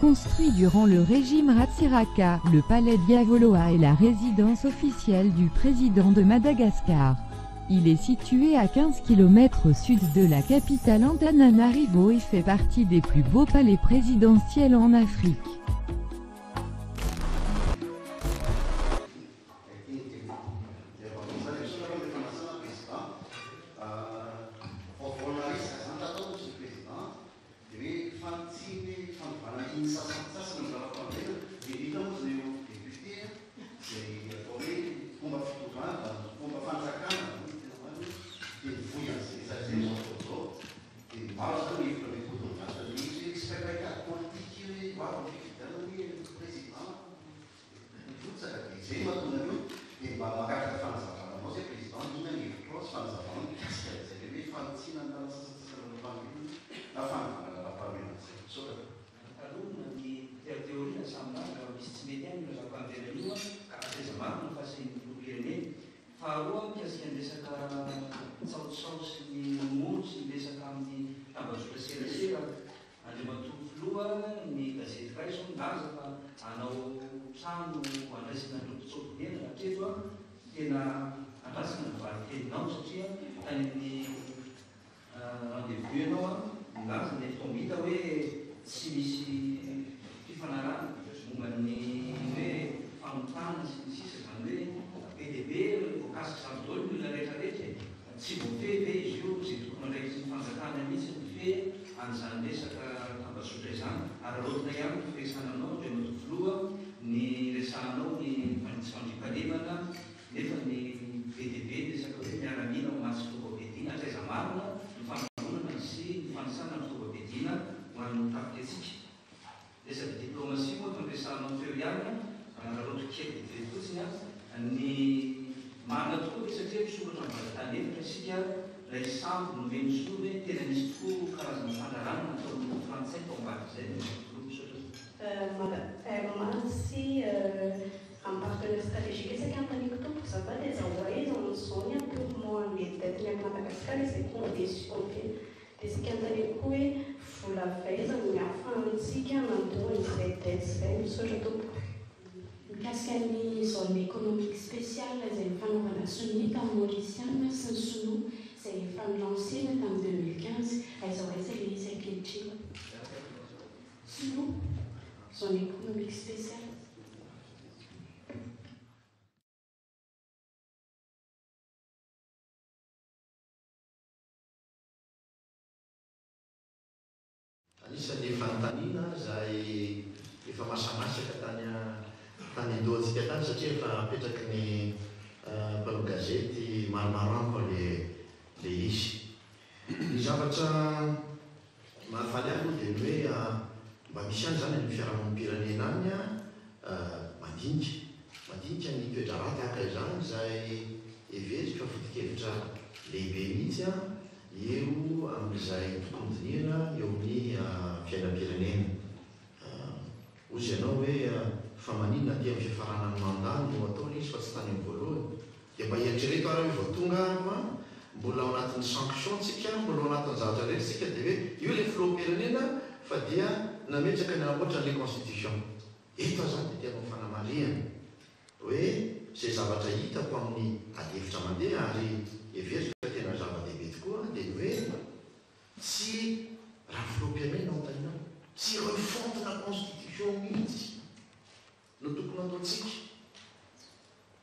Construit durant le régime Ratsiraka, le palais d'Iavoloha est la résidence officielle du président de Madagascar. Il est situé à 15 km au sud de la capitale Antananarivo et fait partie des plus beaux palais présidentiels en Afrique. Taloha ny teoteoriana samy lahy raha misy tsy mety any io lalam-panorenana io ka aiza marina ny fahasian'ny filoham-pirenena. Faharoa mikasika ny resaka tsaotsao sy ny momono sy ny resaka amin'ny tambajotra serasera, Andriamatoa Filoha, ny gazety iray izao milaza fa hanao trano handraisana an'ireo mpitsoa-ponenana hatreto tena andrasana ny valin-teninao satria tany amin'ny Rendez-vous ianao an, milaza ny fotoam-bita hoe tsy misy fifanarahana momba ny hoe famotrana sy ny sisa izany hoe be dia be voakasik'izany daholo ny olona rehetra rehetra e! Tsy voafehy ve izy io izay tompon'andraikitry ny fanjakana mihitsy no mifehy an'izany resaka tambazotra izany? Araraotina ihany ny firesahana anao Andriamatoa Filoha, ny resahanao ny tsy fandriampahalemana, Nefa ny be dia be ny resaka hoe miaramila mamatsy fitaovam-piadiana, hatraiza marina ny fanangonana sy ny fanisana ny fitaovam-piadiana ho an'ny tafika antsika? Resaka diplomatie moa toa noresahanao teo ihany an, araraoty kely vetivety fotsiny an, ny marina tokoa ve satria misokatra amin'ny vazantany efatra isika, ilay sambo nomen'ny sinoa ve tena nisy tokoa karazana fandrarana nataon'ny frantsay tao ambadik'izay? Misaotra. Mada sy Amin'ny partenaire stratégique saika anontaniako tompoko azafady aiza ho aiza ny zone purement an'le dette ny any Madagascar izay conditionnel dia saika anontaniako koa hoe vola avy aiza no ahafahantsika mandoa an'izay dette izay misaotra tompoko. Mikasika ny zone économique spéciale izay nifanaovana sonia tamin'ny Maurisiana sy ny Sinoa izay efa ni-lancer-na tamin'ny 2015, aiza ho aiza ilay izy ankehitriny? Sinoa, zone économique spéciale. Anisan'ny fanontaniana izay efa masamasaka tany tany an-dohantsika tany satria efa apetraky ny mpanao gazety maromaro amiko ilay izy. Ny zavatra mahafaly ahy aloha dia ny hoe mba misy ihany izany any fiarahamonim-pirenena any mandinika, mandinika ny toe-draharaha tahaka izany izay heveriko fa foto-kevitra lehibe mihitsy eo amin'izay tokony dinihana eo amin'ny fiainam-pirenena. Hozy ianao hoe fa maninona aty amin'ny fiafaranan'ny mandat no atao ilay izy fa tsy tany amin'ny voalohany? Dia mba eritrereto ary hoe vao tonga aho an, mbola ao anatin'ny sanction tsika, mbola ao anatin'ny zavatra rehetra tsika dia hoe io ilay filoham-pirenena fa dia nametraka ny hanamboatra an'ilay constitution. Eto aho izany dia te hanao fanamarihana hoe izay zavatra hitako amin'ny adihevitra mandeha ary heveriko fa tena zava-dehibe tokoa dia ny hoe tsy raha filoham-pirenena no anontanianao, tsy refonte-na constitution mihitsy no tokony hataontsika.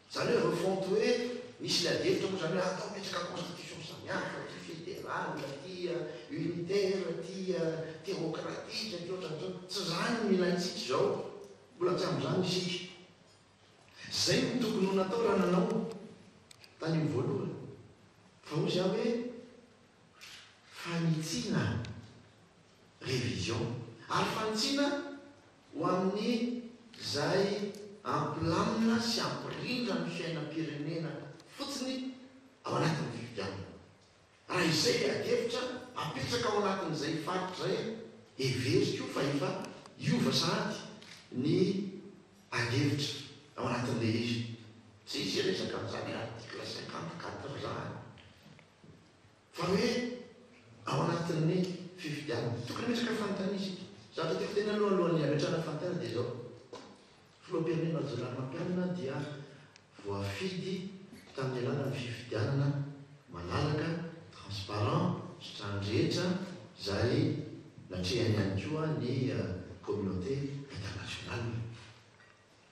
Izany hoe refonte hoe misy ilay adihevitra moa izany hoe atao apetraka constitution samihafa, ity fédéral, ity unitaire, ity théocratique, ity ohatran'izao. Tsy izany no ilaintsika izao. Mbola tsy amin'izany isika. Izay no tokony ho natao raha nanao tany amin'ny voalohany. Fa hoy aho hoe fanitsiana, révision. Ary fanitsiana Ho amin'ny izay hampilamina sy hampirindra ny fiainam-pirenena fotsiny ao anatin'ny fifidianana. Raha izay ilay adihevitra apetraka ao anatin'izay faritra izay, heveriko fa efa hiova sahady ny adihevitra ao anatin'ilay izy. Tsy hisy resaka an'izany article 54 izany. Fa hoe ao anatin'ny fifidianana. Tokony hametraka fanontaniana isika. Zavatra tiako tenenina aloha alohan'ny hametrahana fanontaniana dia izao, Filoham-pirenena Rajaonarimampianina dia voafidy tamin'ny alalan'ny fifidianana malalaka, transparent, sitrahan'ny rehetra, izay natrehany ihany koa ny communauté internationale.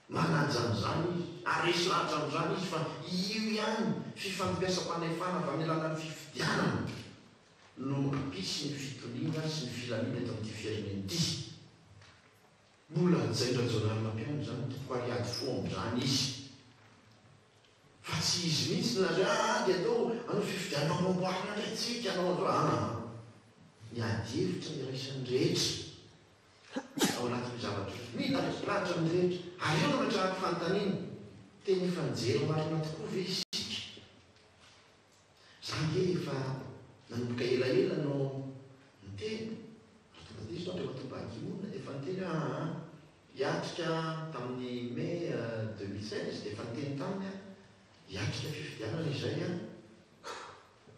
Manaja an'izany izy ary resy lahatra amin'izany izy fa io ihany fifandimbiasam-panefana avy amin'ny alalan'ny fifidianana no hampisy ny fitoniana sy ny filamina eto amin'ity firenena ity. Mbola hajain-dRajaonarimampianina izany tompoko ary hiady fo amin'izany izy. Fa tsy izy mihitsy no nilaza hoe aa dia atao hanao fifidianana hamboamboarina indray tsika hanao an'izao aa. Ny adihevitra iraisan'ny rehetra ao anatin'io zavatra io. Mila lahatra ny rehetra. Ary eo no ametrahako fanontaniana, tena efa nijery marina tokoa ve isika? Za ange efa nanomboka elaela no niteny, raha tonga diso Andriamatoa Ban Ki-moon efa niteny hoe aa hiatrika tamin'ny mai 2016 dia efa niteny taminy aho, hiatrika fifidianana izay an,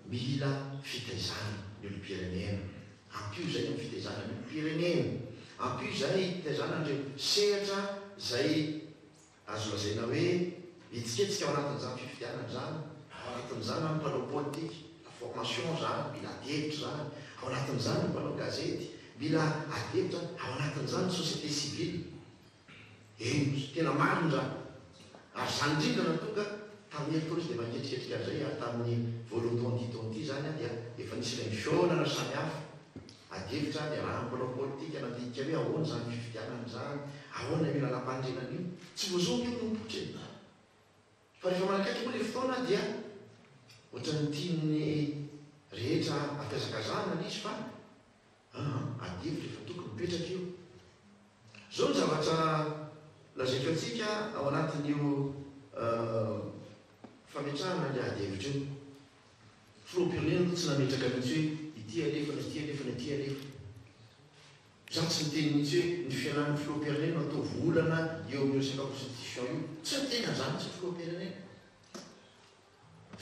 mila fitaizana ny olom-pirenena, ampio izay amin'ny fitaizana ny olom-pirenena, ampio izay hitaizana an'ireo sehatra izay Azo lazaina hoe mihetsiketsika ao anatin'izany fifidianana izany, ao anatin'izany ny mpanao politika, la formation izany, mila ady hevitra izany, ao anatin'izany ny mpanao gazety, mila ady hevitra izany, ao anatin'izany ny société civile. Eny, tena marina izany. Ary izany indrindra no tonga tamin'ny herintaona izy dia efa niketriketrika an'izay ary tamin'ny voalohan'ny taona ity taona ity izany dia efa nisy ireny fihaonana samihafa. Adihevitra niarahan'ny mpanao politika nandinika hoe ahoana izany fifidianana izany, ahoana io lalàmpanorenana io. Tsy vao izao ange no mipoitra e! Fa rehefa manakaiky moa ilay fotoana dia ohatran'ny tian'ny rehetra ampihazakazahana ilay izy fa aa adihevitra efa tokony mipetraka io. Izao ny zavatra lazaiko antsika ao anatin'io fametrahana ilay adihevitra io. Filoham-pirenena aloha tsy nametraka mihitsy hoe ity alefa na ity alefa na ity alefa. Izaho tsy niteny mihitsy hoe ny fialan'ny filoham-pirenena no ataovy olana eo amin'io resaka constitution io. Tsy niteny an'izany mihitsy ny filoham-pirenena.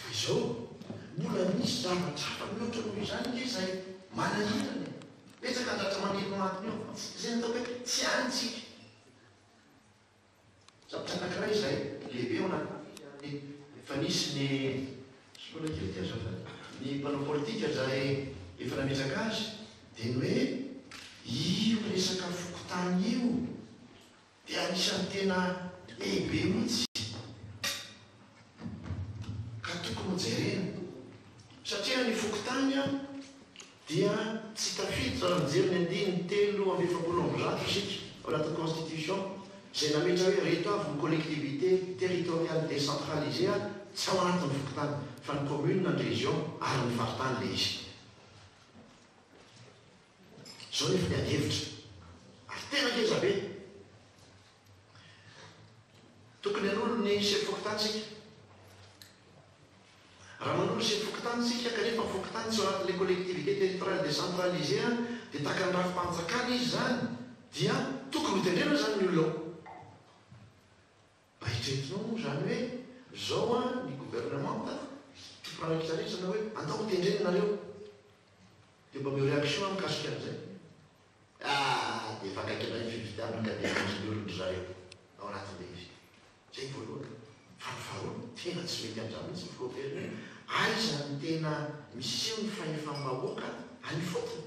Fa izao, mbola misy zavatra hafa mihoatra noho izany ange izay manahirana e. Betsaka ny zavatra maniry ny matiny eo. Izay no ataoko hoe tsy any tsika. Zavatra anankiray izay lehibe ao anatin'ity ary efa nisy ny, soloina kely ity azafady, ny mpanao politika izay efa nametraka azy dia ny hoe io resaka fokontany io dia anisan'ny tena lehibe mihitsy ka tokony hojerena satria ny fokontany dia tsy tafiditra raha mijery ny andininy 143 isika ao anatin'ny constitution izay nametra hoe ireto avy ny collectivité territoriale décentralisée tsy ao anatin'ny fokontany fa ny commune, ny région ary ny faritany ilay izy. Izao nefa ny ady hevitra ary tena ngeza be. Tokony hanolo ny sefo fokontany isika. Raha manolo sefo fokontany isika kanefa ny fokontany tsy ao anatin'ilay collectivité territoriale décentralisée dia tahaka ny rafi-panjakana izy izany dia tokony hotendrena izany ny olona ao. Mba eritreretinao moa izany hoe izao ny gouvernemanta tompon'andraikitra rehetra na hoe andao hotendrena nareo dia mba omeo réaction aho mikasika an'izay. Ah dia efa akaiky indray ny fifidianana ka dia hamonjy ny olon-dry zareo ao anatin'ilay izy. Izay ny voalohany. Fa ny faharoa, tena tsy mety amin'izany mihitsy ny filoham-pirenena. Aiza no tena miseho ny fahefam-bahoaka any ifotony?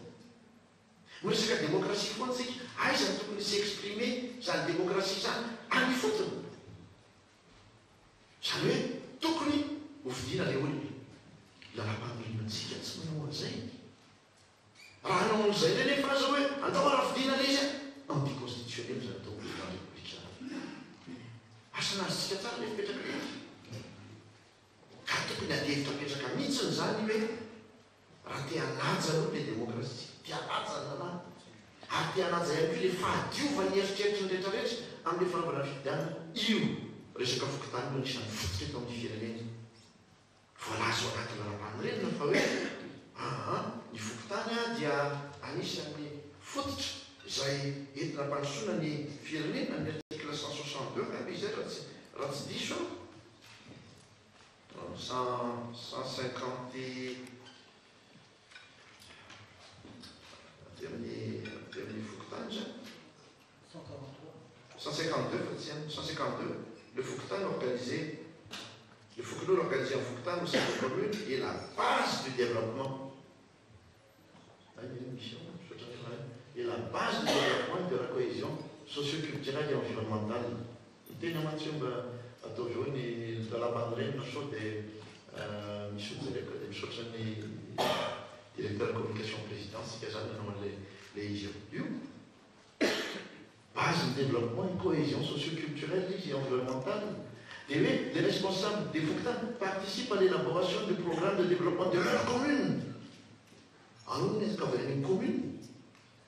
Miresaka demokrasia foana isika, aiza no tokony hi-s'exprimer izany demokrasia izany? Any ifotony. Izany hoe tokony hofidiana ilay olona. Lalàmpanorenantsika tsy manao an'izay. Raha hanao an'izay indray nefa aza hoe andao harafidiana ilay izy an! Anti-constitutionnel izany atao président République izany. Asa nahazotsika tsara ilay fipetraka ilay izy. Ka tokony adihevitra apetraka mihitsiny izany hoe raha te hanaja aloha ilay demokrasia, te hanaja ny lalàna, ary te hanaja ihany koa ilay fahadiovan'ny eritreritry ny rehetrarehetra amin'ilay fanaovana fifidianana, io resaka fokontany io anisan'ny fototra eto amin'ny firenena. Voalaza ao anaty lalàmpanorenana fa hoe aa ny fokontany dia anisan'ny fototra izay entina ampandrosoana ny firenena, ny article 162 angamba izay raha tsy raha tsy diso aho, 150 aty amin'ny aty amin'ny fokontany izany. 152 fa tsy 152, le fokontany organisé, le fokonolona organisé en fokontany au sein de commune est la base du développement. Est la base du développement et de la cohésion socio-culturelle et environnementale. Ny tena mantsy io mba ataovy eo ny lalàmpanorenana sao dia misy hojereko dia misaotra ny directeur communication présidence tsika zany nanao an'ilay ilay izy io. Io base ny développement et cohésion socio-culturelle izy et environnementale. Dia hoe les responsables des fokontany participent à l'élaboration du programme de développement de leur commune. Ahoana ny ezaka avy any amin'ny commune?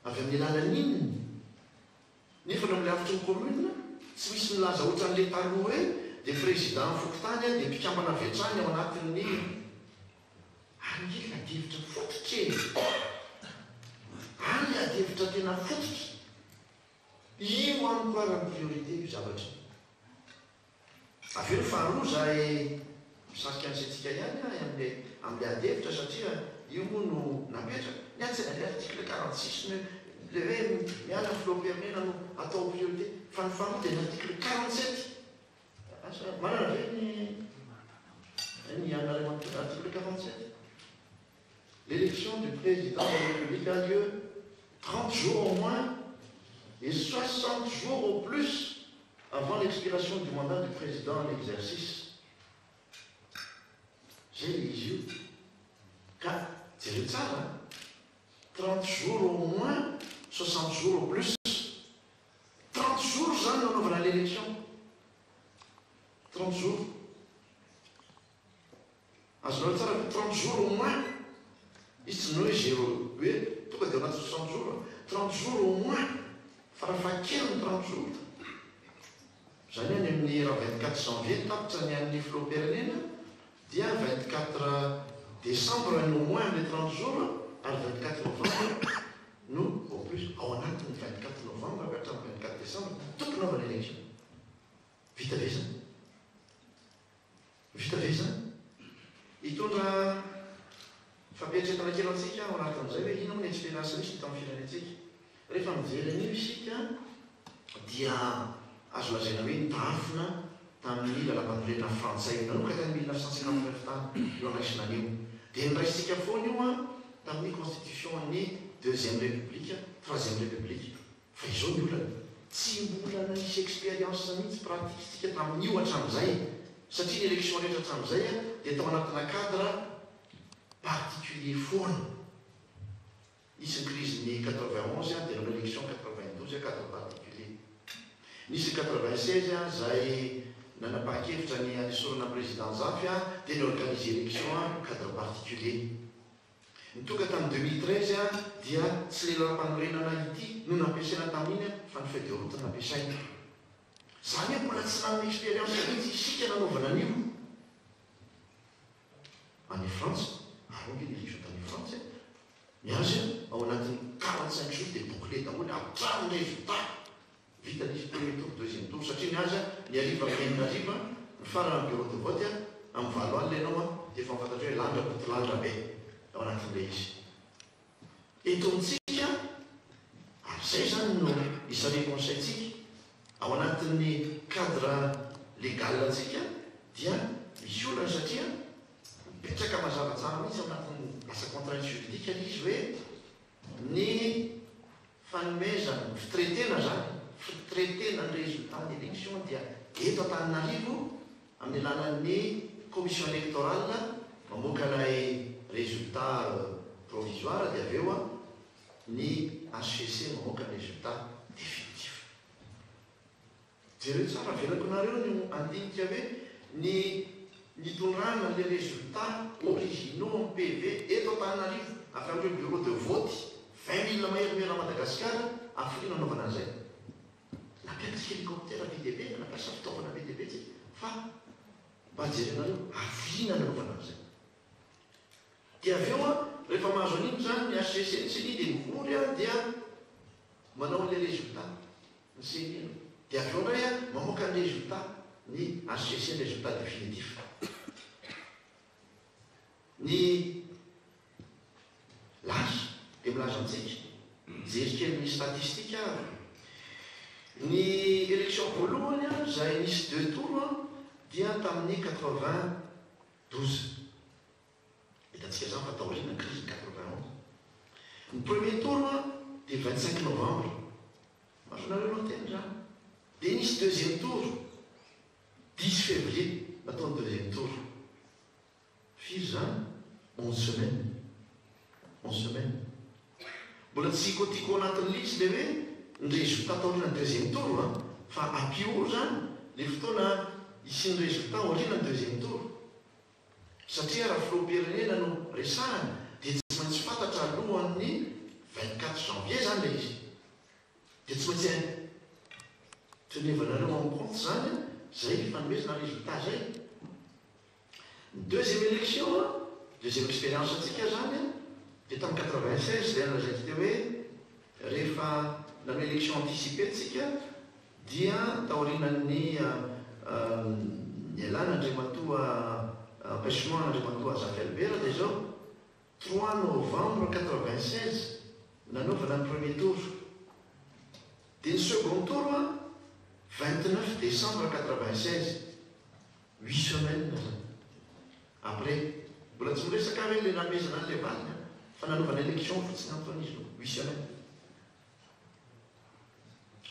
Avy amin'ny alalan'ny inona? Nefa ny amin'ny lafitry ny commune tsy misy milaza ohatran'ilay taloha hoe dia président fokontany dia mpikambana avy hatrany ao anatin'ny. Ary nge ilay adihevitra fototra e! Any ilay adihevitra tena fototra. Io amiko ary ny priorité io zavatra io. Avy eo ny faharoa izay misarika ny saintsika ihany ahy amin'ilay amin'ilay adihevitra satria io moa no napetraka. Ny ahy tsy ilay article 46 no ilay hoe miala ny filoham-pirenena no atao ho priorité fa ny faharoa dia ny article 47. Asa manana ve ny ny anareo article 47? L'élection du président de la République a lieu 30 jours au moins et 60 jours au plus avant l'expiration du mandat du président en exercice. Zay le izy io. Ka jereo tsara, 30 jours au moins, 60 jours au plus. 30 jours zany no anaovana l'élection. 30 jours. Azonareo tsara ve? 30 jours au moins. Izy tsy nanao hoe zéro hoe tonga dia ao anatin'ny 60 jours. 30 jours au moins. Farafahakeliny 30 jours. Izany any amin'ny raha 24 janvier tapitra ny an'ny filoham-pirenena dia 24 décembre ny au moins amin'ilay 30 jours ary 24 novembre no au plus. Ao anatin'ny 24 novembre ka hatramin'ny 24 décembre tokony hanaovana élection. Vita ve izany? Vita ve izany? Hitondra fampietretana kely antsika ao anatin'izay hoe inona moa ny expérience misy eto amin'ny firenentsika. Rehefa mijery an'io isika dia azo lazaina hoe nitafina tamin'ny lalàmpanorenana frantsay nanomboka tany 1959 tany io andraisina an'io. Dia noraisintsika foana io tamin'ny constitution-n'ny deuxième république, troisième république. Fa izao ny olana, tsy mbola nanisy expérience mihitsy pratique tsika tamin'io hatramin'izay, satria ny élection rehetra hatramin'izay dia tao anatina cadre particulier foana. Nisy ny crise-n'ny 91 dia nanao élection 92 cadre particulier. Nisy ny 96 izay nanapahan-kevitra ny hanesorana ny président Zafy dia ni-organiser élection cadre particulier. Ny tonga tamin'ny 2013 dia tsy ilay lalàmpanorenana ity no nampiasaina tamin'iny fa ny feuille de route no nampiasaina. Izany hoe mbola tsy nanana expérience mihitsy isika nanaovana an'io. Any Frantsa, ary ange ny élection tany Frantsa e, ny azy ao anatin'ny 45 jours dia bouclé daholo hatramin'ny résultat. Vita ny izy premier tour, deuxième tour satria ny azy ny hariva amin'ny enina hariva mifarana ny bureau de vote amin'ny valo alina ianao dia efa mifantatra hoe lany Rakoto lany Rabe ao anatin'ilay izy. Eto amintsika ary izay izany no isariako ny saintsika ao anatin'ny cadre légal antsika dia misy olana satria mipetraka mazava tsara mihitsy ao anatin'ny lasa contrainte juridique ilay izy hoe ny fanomezana, ny fitraitena izany, fitraitena ny résultat ny élection dia eto Antananarivo amin'ny alalan'ny commission électorale mamoaka ilay résultat provisoire dia avy eo ny HCC mamoaka ny résultat définitif. Jereo tsara, avelako nareo ny handinika hoe ny nitondrana le résultat originaux en PV eto Antananarivo avy amin'ireo bureau de vote 20 000 mahery manerana Madagasikara hafiriana nanaovana an'izay. Nampiantsika hélicoptère be dia be, nampiasa fitaovana be dia be tsika fa mba jerenareo hafiriana nanaovana an'izay. Dia avy eo rehefa mahazo an'iny izany ny HCC ny CENI dia mivory dia manao an'ilay résultat ny CENI aloha. Dia avy eo indray mamoaka ny résultat ny HCC ny résultat définitif. Ny lasa dia milaza antsika, mijery kely ny statistique ary. Ny élection voalohany izay nisy deux tours dia tamin'ny 92. Hitantsika izany fa taoriana ny crise ny 91. Ny premier tour dia 25 novembre. Azonareo notena izany. Dia nisy deuxième tour 10 février natao ny deuxième tour. Firy izany? 11 semaines. 11 semaines. Mbola tsy kotiko anatin'ilay izy le hoe ny résultat taoriana ny deuxième tour fa ampio zany le fotoana isian'ny résultat aoriana ny deuxième tour, satria raha filoham-pirenena no resahana dia tsy maintsy fantatra alohan'ny 24 janvier zany le izy, dia tsy maintsy tenevanareo en compte zany zay fanomezana résultat zay. Ny deuxième élection, deuxième expérience atsika zany dia tamin'ny 96, le nolazaiko teo hoe rehefa nanao élection anticipée tsika dia taorian'ny nialana andriamatoa, empêchement n'andriamatoa Zafy Albert, dia zao 3 novembre 96 nanaovana ny premier tour, dia ny second tour 29 décembre 96, 8 semaines zany après. Mbola tsy miresaka hoe le namezana an'le valiny fa nanaovana élection fotsiny antoan'izy no 8 semaines.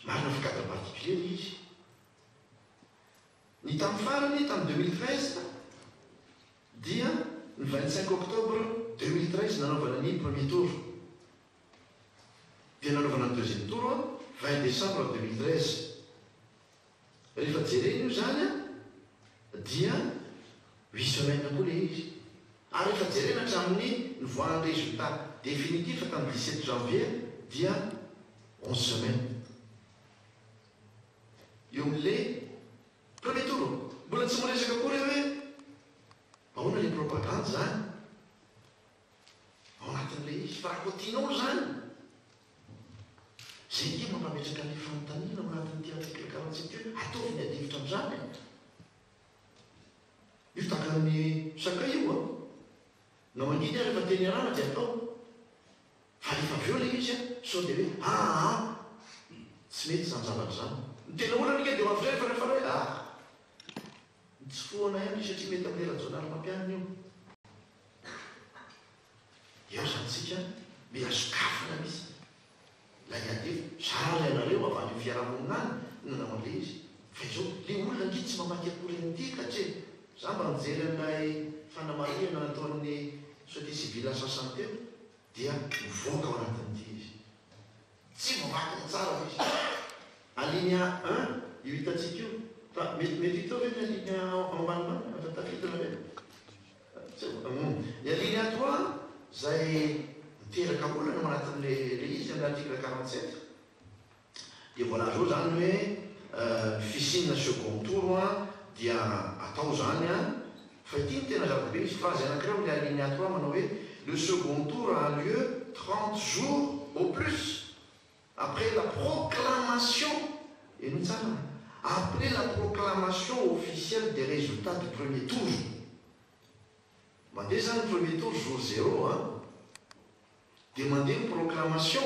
Marina fa cadre particulier le izy. Ny tamin'ny farany, tamin'ny 2013, dia ny 25 octobre 2013 nanaovana ny premier tour, dia nanaovana ny deuxième tour 20 décembre 2013. Rehefa jerena io zany dia 8 semaines koa le izy, ary rehefa jerena hatramin'ny nivoahan'ny résultat définitif tamin'ny 17 janvier dia 11 semaines eo amin'le premier tour. Mbola tsy miresaka koa re hoe ahoana le propagande zany ao anatin'le izy, fa raha kotianao zany zay nge mampametraka ny fanontaniana ao anatin'ity article 47 hoe ataovy ny adihevitra am'izany io tahaka sakay io na manginy ary rehefa teny arana dia atao, fa rehefa avy eo le izy sao dia hoe tsy mety zany zavatra zany. Ny tena olana ika dia ho avy rehefa hoe tsy foana ihany izy satria mety amin'le Rajaonarimampianina io. Eo zany tsika mila sokafana misy lay adihevitra zara ianareo avy any fiarahamonina any nanao an'le izy, fa izao le olona nge tsy mamaky akory an'ity katry za mba mijery an'ilay fanamarihana nataon'ny société civile sasany teo dia mivoaka ao anatin'ity izy, tsy voavakiny tsara izy. Alinéa 1 io hitantsika io, fa metimety hita ve ny alinéa ambanimbany afa tafidina ve ny alinéa 3 zay miteraka olana ao anatin'le le izy amin'ny article 47? Dia voalaza eo zany hoe fisiana second tour dia atao zany fa ity ny tena zava-dehibe, misy phrase anankiray amin'ny alinéa 3 manao hoe: "Le second tour a lieu 30 jours au plus après la proclamation", eno tsara, "après la proclamation officielle des résultats du premier tour". Mandeha zany premier tour jour zéro dia mandeha ny proclamation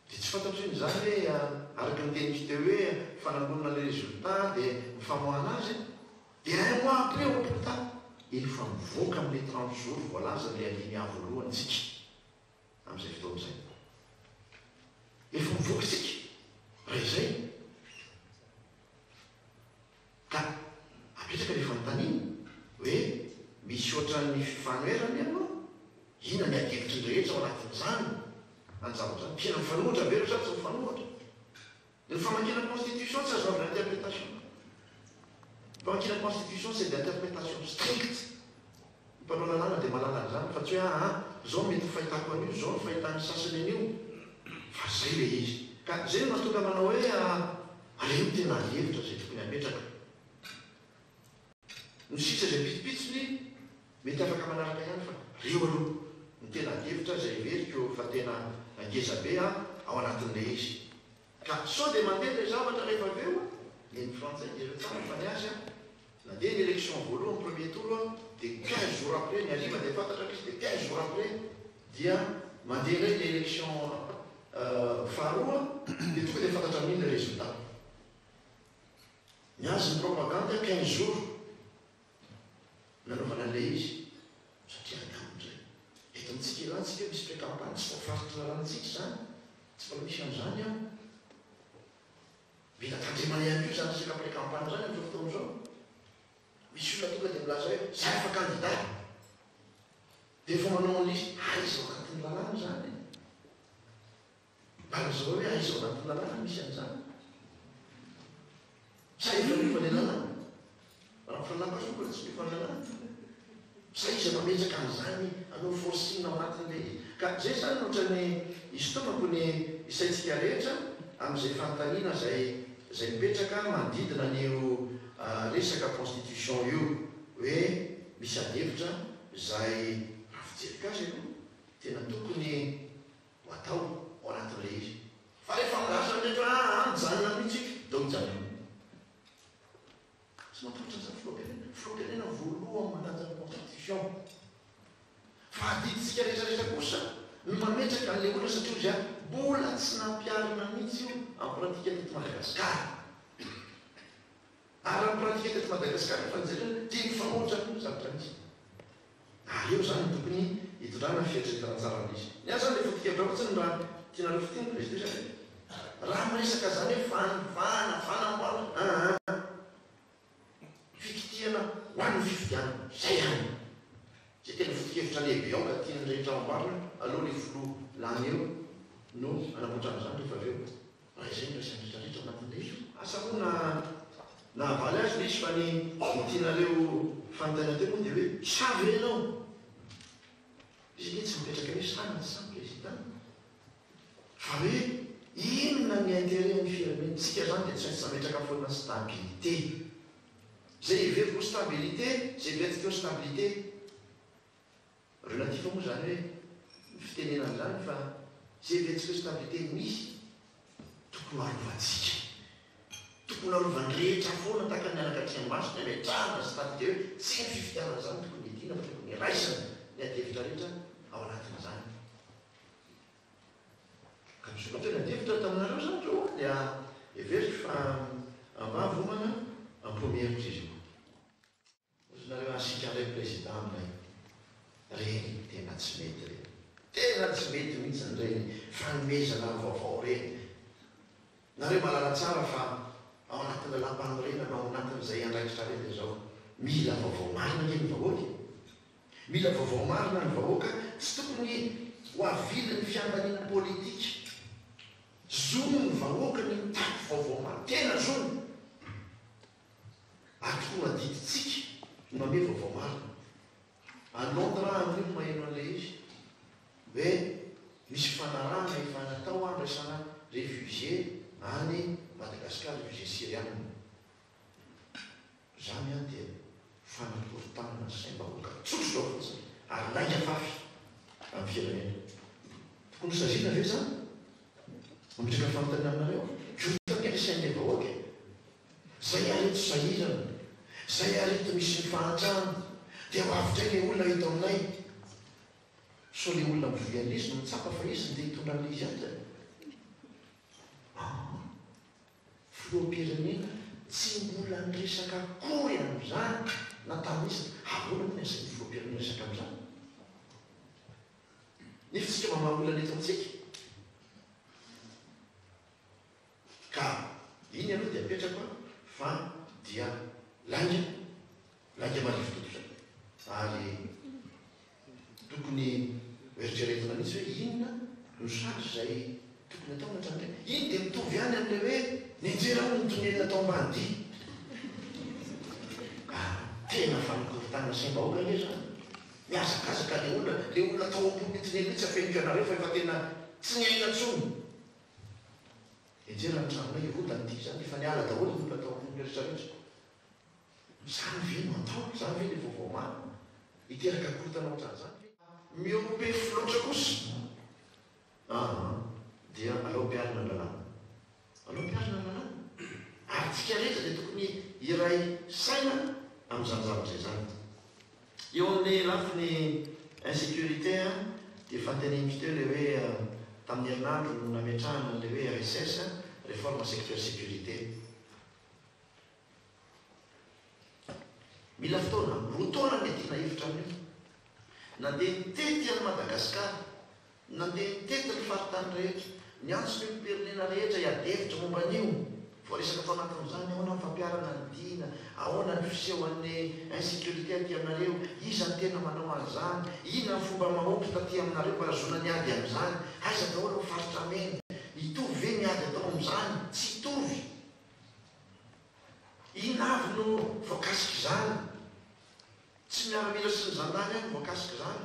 dia tsy fantatro iny zany hoe araka ny teniko teo hoe fanangonana le résultat dia mifamoahana azy, dia un mois après au plus tard efa mivoaka amin'le 30 jours voalaza le alinéa voalohany tsika. Amin'izay fotoana izay efa mivoaka tsika raha izay ka apetraka le fanontaniana hoe misy ohatran'ny fifanoherany aloha inona ny adihevitry ny rehetra ao anatin'izany any zavatra zany. Tena mifanohitra ve reo sa tsy mifanohitra? Ny famakiana constitution tsy azo anaovana interprétation. Famakiana constitution, c'est d'interprétation stricte. Mpanao lalàna dia mahalala an'izany fa tsy hoe zao mety fahitako an'io, zao ny fahitany sasany an'io, fa zay le izy. Ka zay no mahatonga manao hoe aleo tena adihevitra zay tokony apetraka. Ny sisa zay pitsopitsony mety afaka manaraka ihany, fa reo aloha ny tena adihevitra zay heveriko fa tena angeza be ao anatin'le izy. Ka sao dia mandeha le zavatra rehefa avy eo ny frantsay dia tsara fa ny azy nandeha ny élection voalohany premier tour dia 15 jours après ny hariva dia fantatra izy, dia 15 jours après dia mandeha indray le élection faharoa dia tonga dia fantatra amin'iny le. 15 jours nanaovana an'ilay izy satria adalina indray. Eto amintsika elantsika tsika misy pré-campagne, tsy voafaritry ny lalàntsika izany, tsy mbola misy an'izany ao. Mila tandremana ihany koa izany resaka pré-campagne izany amin'izao fotoana izao. Misy olona tonga dia milaza hoe za efa candidat. Dia efa manao an'ilay izy, aiza ao anatin'ny lalàna izany e? Mba lazao hoe aiza ao anatin'ny lalàna no misy an'izany? Sa efa niova ilay lalàna? Raha ny fahalalako azy mbola tsy niova ny lalàna. Sa iza mametraka an'izany hanao forcing ao anatin'ilay izy? Ka izay izany no ohatran'ny isintomako ny isaintsika rehetra amin'izay fanontaniana izay izay mipetraka manodidina an'io resaka constitution io hoe misy adihevitra izay raha fijeriko azy aloha tena tokony ho atao ao anatin'ilay izy. Fa rehefa milaza ny rehetra hoe aa mijanona mihitsy dia mijanona. Tsy matahotra an'izany filoham-pirenena. Filoham-pirenena voalohany manaja ny constitution. Fa adidintsika rehetra rehetra kosa ny mametraka an'ilay olona satria hozy aho mbola tsy nampiharina mihitsy io en pratique teto Madagasikara. Ary raha ny pratique teto Madagasikara efa nojerena dia mifanohitra amin'io ny zavatra misy. Ary eo izany no tokony hitondrana ny fieritreretana tsara an'ilay izy. Ny ahy izany ilay foto-kevitra fotsiny raha tianareo fintiniko ilay izy dia izany hoe raha miresaka izany hoe fanovana, fanamboarana, aa. Fikitihana ho an'ny fifidianana, izay ihany. Izay tena foto-kevitra lehibe ao ka tian'ny rehetra amboarina, aleo ilay filoha lany eo no hanamboatra an'izany rehefa avy eo. Raha izay no raisin'ny rehetra rehetra ao anatin'ilay izy. Asa moa na nahavaly azy ilay izy fa ny ny tianareo fanontaniana teo moa dia hoe sahy ve ianao? Izy anie tsy mipetraka hoe sahy na tsy sahy président fa hoe inona ny intérêt an'ny firenena? Tsika zany dia tsy maintsy mametraka foana stabilité. Izay heveriko ho stabilité, izay heverintsika ho stabilité. Relatif moa izany hoe ny fitenenana an'izany fa izay heverentsika hoe stabilité misy tokony ho arovantsika. Tokony ho arovan'ny rehetra foana tahaka ny anakatriambaso ny hametrahana stabilité hoe tsy ny fifidianana izany tokony hidiana fa tokony hiraisana ny adihevitra rehetra ao anatin'izany. Ka misokatra ny adihevitra taminareo izany ireo an, dia heveriko fa ambavy homana am-po mieritra izy io. Ozy nareo asika ndray président aminay reny tena tsy mety reny tena tsy mety mihitsiny reny fanomezana vaovao reny nareo mahalala tsara fa ao anatin'ny lalam-panorenana ao anatin'izay andraikitrareo dia zao mila vaovao marina ange ny vahoaka e mila vaovao marina ny vahoaka tsy tokony ho avilin'ny fiandaniana politika zon'ny vahoaka ny mitaky vaovao marina tena zony Ary tokony ho adidintsika ny manome vaovao marina. Any Londres aho amin'io no maheno an'ilay izy hoe misy fifanarahana efa natao handraisana réfugiés any Madagascar, réfugiés syriana. Izany an dia fanakorontanana ny saim-bahoaka tsotra izao fotsiny ary lainga fafy amin'ny firenena. Tokony ho saziana ve izany? Mametraka fanontaniana aminareo aho. Korontana ange ny sain'ilay vahoaka e! Zay ary eto sahirana, zay ary eto misy ny fahantrana, dia ho avy ndray le olona eto aminay. Sao le olona mivoy an'izy no mitsapa fa izy no te hitondra an'le izy ato e? Aa! Filoham-pirenena tsy mbola niresaka akory an'izany na tamin'iza, ahoana moa ny asain'ny filoham-pirenena hiresaka amin'izany? Nefa tsika mamaha olana eto amintsika. Ka iny aloha dia apetrako an, fa dia lainga, lainga marivo tototra ary tokony ho eritreretina mihitsy hoe inona no sazy izay tokony atao hatramin'izay. Iny dia mitovy ihany amin'ilay hoe nianjera hono ny tonelina tao Ambanidia. Ka tena fanakorontanana saim-bahoaka anie izany. Mihazakazaka ilay olona, ilay olona tao ambonin'io tonelina io tsy afeniko anareo fa efa tena tsy niaina intsony. Nianjera ny tranonay hirodana ity izany, efa niala daholo ny olona tao amboniny rehetra rehetra. Izany ve no atao? Izany ve ilay vaovao marina? Hiteraka korontana ohatran'izany ve? Mihoa-pefy loatra kosa aa dia aleo ampiharina ny lalàna. Aleo ampiharina ny lalàna. Ary tsika rehetra dia tokony hiray saina amin'izany zavatra izany. Eo amin'ny lafiny insécurité dia efa noteneniko teo ilay hoe tamin'ny herinandro no nametrahana an'ilay hoe RSS, réforme secteur sécurité. Mila fotoana, 2 taona ny iadiana hevitra amin'io. Nandeha nitety an'i Madagasikara, nandeha nitety ny faritany rehetra, niantso ny olom-pirenena rehetra hiady hevitra momba an'io. Voaresaka tao anatin'izany, ahoana ny fampiharana ny dina, ahoana ny fisehoan'ny insécurité aty aminareo, iza no tena manao an'izany, inona ny fomba mahomby taty aminareo mba hahazoana ny ady amin'izany, aiza daholo ny faritra mena, hitovy ve ny ady atao amin'izany, tsy hitovy. Inona avy no voakasik'izany? Tsy miaramila sy ny zandary ihany voakasik'izany.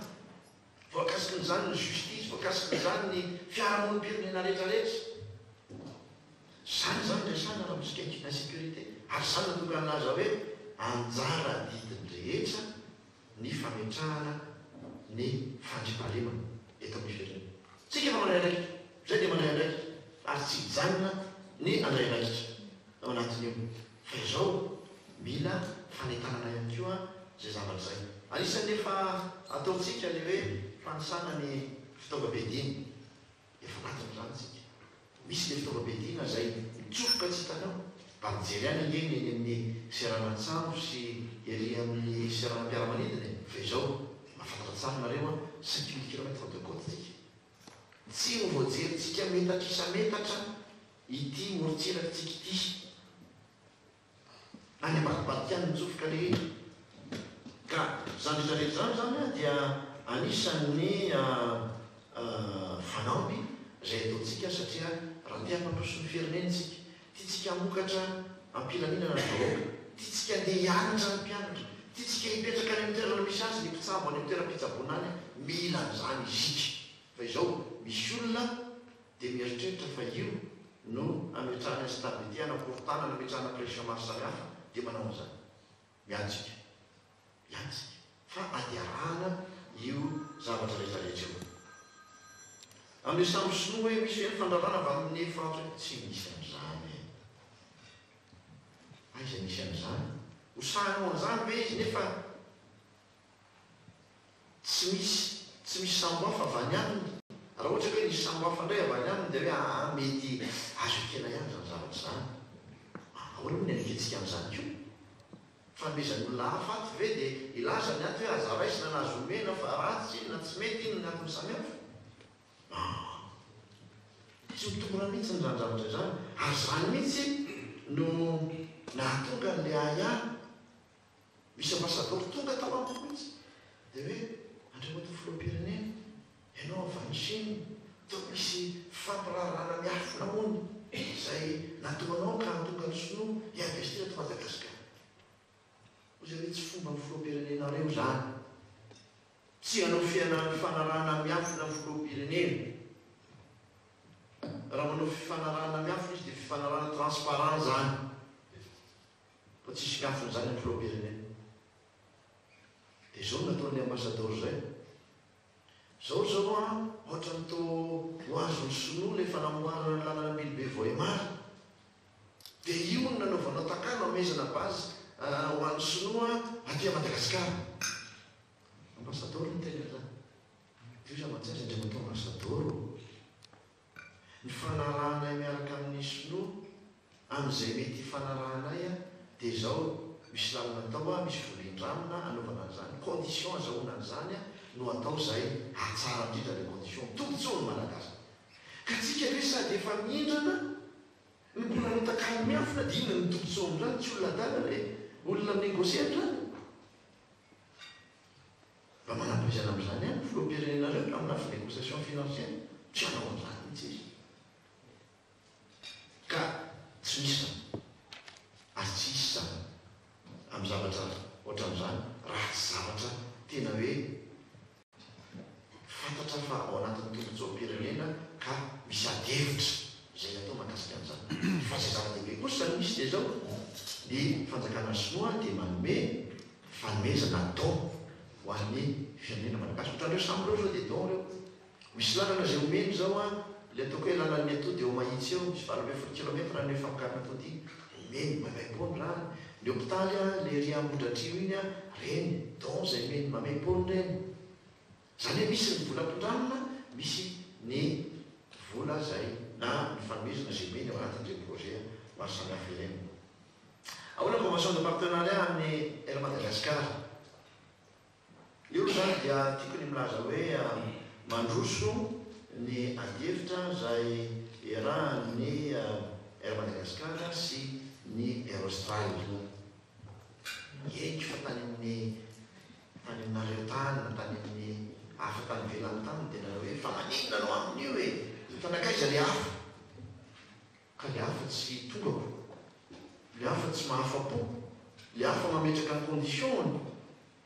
Voakasikin'izany ny justice, voakasikin'izany ny fiarahamonim-pirenena rehetra rehetra. Izany izany resahina raha misy insécurité. Ary izany no tonga nilaza hoe anjara adidin'ny rehetra ny fametrahana ny fandriampahalemana eto amin'ny firenena. Tsika efa mandray andraikitra, izay dia mandray andraikitra ary tsy hijanona ny handray andraikitra ao anatin'io. Fa izao, mila fanentanana ihany koa izay zavatra izay. Anisan'ny efa ataontsika ilay hoe fanisana ny fitaovam-piadiana. Efa anatin'izany isika. Misy ilay fitaovam-piadiana izay mitsofoka tsy hitanao. Mba mijery ihany ange ny eny amin'ny seranan-tsambo sy ery amin'ny seranam-piaramanidina e! Fa izao, mahafantatra tsara nareo an, 5000 kilomètres de côte tsika. Tsy ho voajerintsika metatra isa-metatra ity morontsirakitsika ity. Any ambadibadika any mitsofoka le ka izany rehetra rehetra izany izany dia anisan'ny fanamby izay ataontsika satria raha te hampandroso ny firenena isika, tiantsika hamokatra am-pilaminana ny vahoaka, tiantsika andeha hianatra ny mpianatra, tiantsika hipetraka any amin'ny toerana misy azy ny mpitsabo any amin'ny toeram-pitsaboana any, mila an'izany isika. Fa izao misy olona dia mieritreritra fa io no ametrahana instabilité, anakorontanana, ametrahana pression maro samihafa dia manao an'izany. Miady tsika. Miady tsika. Fa ady arahana io zavatra rehetra rehetra io. Amin'io sambo sinoa hoe misy ve ny fandrarana avy amin'ny frantsay? Tsy misy an'izany e. Aiza misy an'izany? Ho sahy hanao an'izany ve izy nefa Tsy misy, tsy misy sambo hafa avy any aminy. Raha ohatra ka hoe nisy sambo hafa indray avy any aminy dia hoe aa mety azo ekena ihany izany zavatra izany. Ahoana moa ny hanekentsika an'izany koa? Fanomezan'ny olona hafa ato ve dia hilaza ny ato hoe aza raisina na azo omena fa ratsy iny na tsy mety iny ny antony samihafa? Aa. Tsy mitombina mihitsy izany zavatra izany. Ary izany mihitsy no nahatonga an'ilay ahiahy. Misy ambasadaoro tonga tao amiko mihitsy dia hoe, Andriamatoa Filoham-pirenena, ianao avy any Chine, toa misy fifampiraharahana miafina hono izay nataonao ka hahatonga ny Sinoa hi-investir eto Madagasikara. Hoy izy hoe, tsy fomban'ny Filoham-pirenenareo izany. Tsy hanao fifanarahana miafina ny Filoham-pirenena. Raha manao fifanarahana miafina izy dia fifanarahana transparent izany. Fa tsisy miafina izany amin'ny filoham-pirenena. Dia izao no nataon'ilay ambasadaoro izay. Izao izao an, ohatran'ny toa ho azon'ny sinoa ilay fanamboarana ny lalana Ambilobe Vohemar. Dia io no nanaovanao takalo hamehezana base ho an'ny sinoa aty Madagasikara. Ambasadaoro no niteny an'izany. Dia hoy izaho mantsy azy, Andriamatoa ambasadaoro ô. Ny fanarahanay miaraka amin'ny sinoa amin'izay mety hifanarahanay dia izao, misy lalana atao misy vola indramina anaovana an'izany, condition azahoana an'izany no atao izay hahatsara indrindra ilay condition, tombotsoa ny Malagasy. Ka tsika ve sady efa mindrana no mbola notakalo miafina dia inona no tombotsoa amin'izany, tsy olona adala ilay olona mi-negocier an'izany. Mba manam-pahaizana amin'izany ihany ny filoham-pirenenareo raha amin'ny lafiny négociation financière, tsy hanao an'izany mihitsy izy. Ka tsy misy izany ary tsy hisy izany amin'ny zavatra ohatran'izany raha tsy zavatra tena hoe fantatra fa ao anatin'ny tombotsoam-pirenena ka misy adihevitra izay atao mahakasika an'izany. Fa izay zava-dehibe kosa misy dia izao, ny fanjakana sinoa dia manome fanomezana don ho an'ny firenena malagasy. Ohatran'ireo sambo ireo izao dia don ireo. Misy lalana izay omeny izao an, ilay ataoko hoe lalan'ny atody eo Mahitsy eo, misy 18 kilomètre ny famokarana atody iny, omeny maimaimpoana izany. Ny hopitaly an, ilay ery Ambohidratrimo iny an, ireny don izay omeny maimaimpoana ireny. Izany hoe misy ny vola ampindramina, misy ny vola izay na ny fanomezana izay omeny ao anatin'ireny projet maro samihafa ireny. Ahoana convention de partenariat amin'ny Air Madagascar? Io izany dia tiako ny milaza hoe mandroso ny adihevitra izay iarahan'ny Air Madagascar sy ny Air Austral. Henoko fa tany amin'ny tany aminareo tany na tany amin'ny hafa tany ivelany tany dia nanao hoe fa maninona anao amin'io e? Fa nankaiza ilay hafa? Ka le hafa tsy tongako, le hafa tsy mahafa-po, le hafa mametraka ny condition-ny.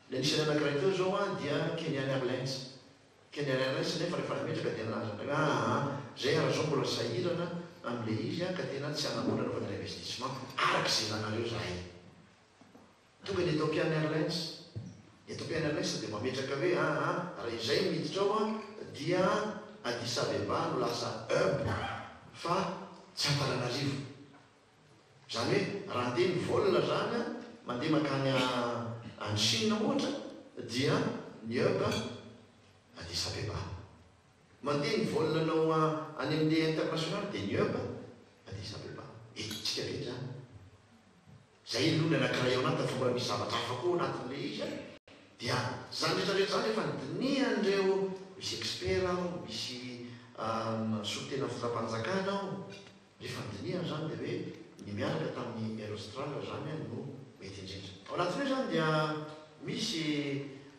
Le anisan'ny anankiray teo zao an dia Kenyan Airlines. Kenyan Airlines nefa rehefa nametraka dia nilaza indray hoe aa zay ara zao mbola sahirana amin'le izy an ka tena tsy hanam-bola hanaovana ny investissement araka izay ilanareo zahay. Tonga ny Ethiopian Airlines. Ny Ethiopian Airlines dia mametraka hoe aa raha izay no miditra ao an dia Addis Abeba no lasa hub fa tsy Antananarivo. Izany hoe raha handeha ny vol izany an, mandeha mankany any Chine ohatra dia ny hub Addis Abeba. Mandeha ny vol anao any amin'ny international dia ny hub Addis Abeba. Eto-tsika ve izany? Zay aloha ny anakiray ao anatiny fa mbola misy zavatra hafa koa ao anatin'ilay izy an! Dia zany rehetra rehetra zany efa nodinihan'ireo, misy expert ao, misy solontena fitondram-panjakana ao, rehefa nodinihana zany dia hoe ny miaraka tamin'ny Air Austral zany no mety indrindra. Ao anatin'io zany dia misy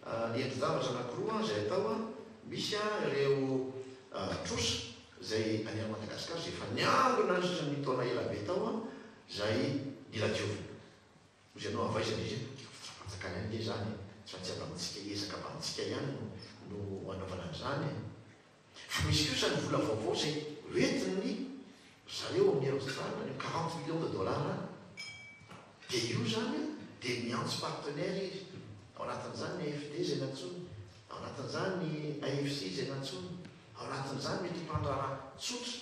endri-javatra anakiroa izay atao an, misy ireo trosa izay any Air Madagascar izay efa niangona nandritra ny taona ela be tao an, Zay mila diovina. Hoy ianao avaizana izy e, fitondram-panjakana ihany nge izany e, tsy maintsy avy amintsika ezaka avy amintsika ihany no no anaovana an'izany e. Fa misy kosa ny vola vaovao izay hoentin'ny zareo amin'ny Air Austral any amin'ny 40 millions de dollars any. Dia io izany dia miantso partenaire izy, ao anatin'izany ny AFD izay nantsoiny, ao anatin'izany ny AFC izay nantsoiny, ao anatin'izany mety ho mpandraharaha tsotra.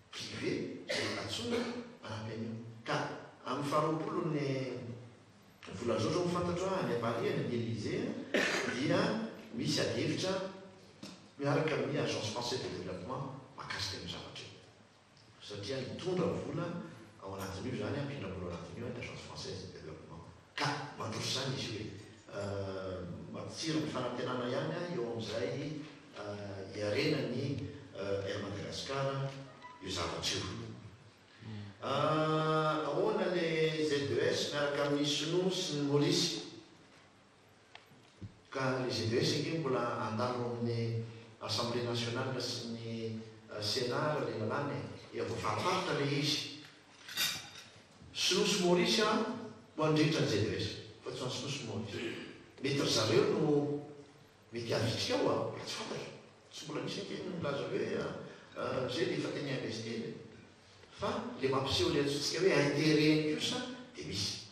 Privé izay antsoina hanampy an'io. Ka amin'ny faharoapolo ny volana izao izao ny fantatro any Paris any amin'ny Elysée dia misy adihevitra miaraka amin'ny Agence Française de Développement mahakasika an'io zavatra io. Satria hitondra vola ao anatin'io izany, hampindram-bola ao anatin'io ny Agence Française de Développement. Ka mandroso izany izy io e. Mampitsiry ny fanantenana ihany eo amin'izay hiarenan'ny Air Madagascar io zavatra io. Ahoana le ZES miaraka amin'ny Sinoa sy ny Maorisy? Ka le ZES ange mbola handalo ao amin'ny Assemblée nationale sy ny Sénat le lalàna e. Efa voafariparitra le izy. Sinoa sy Maorisy an no handritra ny ZES fa tsy ho an'ny Sinoa sy Maorisy. Mety ry zareo no mety havitrika ao an, mbola tsy fantatro. Tsy mbola misy ange ny milaza hoe zay le efa tena investir e. Fa le mampiseho le antsointsika hoe intérêt-ny kosa dia misy.